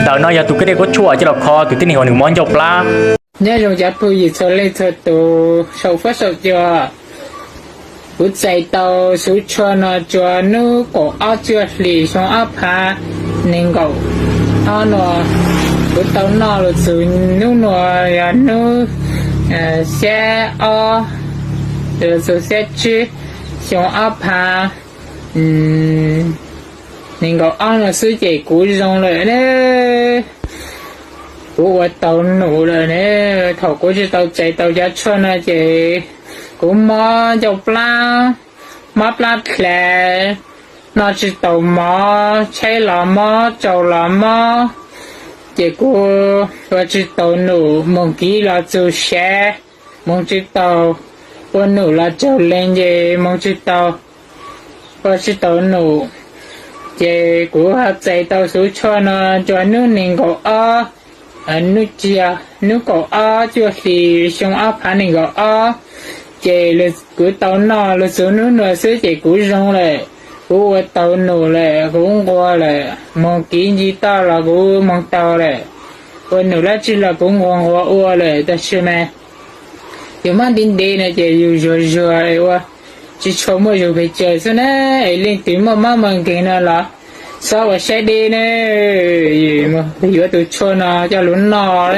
Ntawm no yog tus kwj dej kuab tshuaj coj los kho tus tib neeg uas nws mob ncauj plab. Nyob zoo cov phooj ywg txhua leej txhua tus saum fuab saum cua. Kuv txais tau xub tshuaj no rua hnub kaum ob cuaj hlis xyoo ob phav nees nkaum ob nua. Kuv tau noj los txug hnub nua yog hnub xiab ob, los txug xiab tsib xyoo ob phav nees nkaum ob nua xwb ces kuv zoo lawm ne. Kuv ua tau num lawm ne. Thaum kuv tsis tau txais tau cov tshuaj no ces kuv mob ncauj plab, mob plab dlav, noj tsis tau mov, tshaib los mob, tsau los mob. Ces kuv ua tsis tau num, moog kiv los txug sav, moog tsis tau, ua num los tsaug leeg ces moog tsis tau, ua tsis tau num. Ces kuv ho txais tau xub tshuaj no rua hnub nees nkaum ob, hnub kaum ob cuaj hlis xyoo ob phav nees nkaum ob. Ces kuv tau noj los txug hnub nua xwb ces kuv zoo lawm. Kuv ua tau num lawm, kuv nquag lawm, moog kiv nce toj los kuv moog tau lawm. Ua num dlaab tsi los kuv nquag nquag ua lawm, tab sis mas yus mob ntev ntev no ces yus zuag zuag ua tsis tshua muaj zug pes tsawg xwb na. Es leej twg muaj mob muaj nkeeg no los xob ua saib deb ne, yuav tus tshuaj no coj lug noj.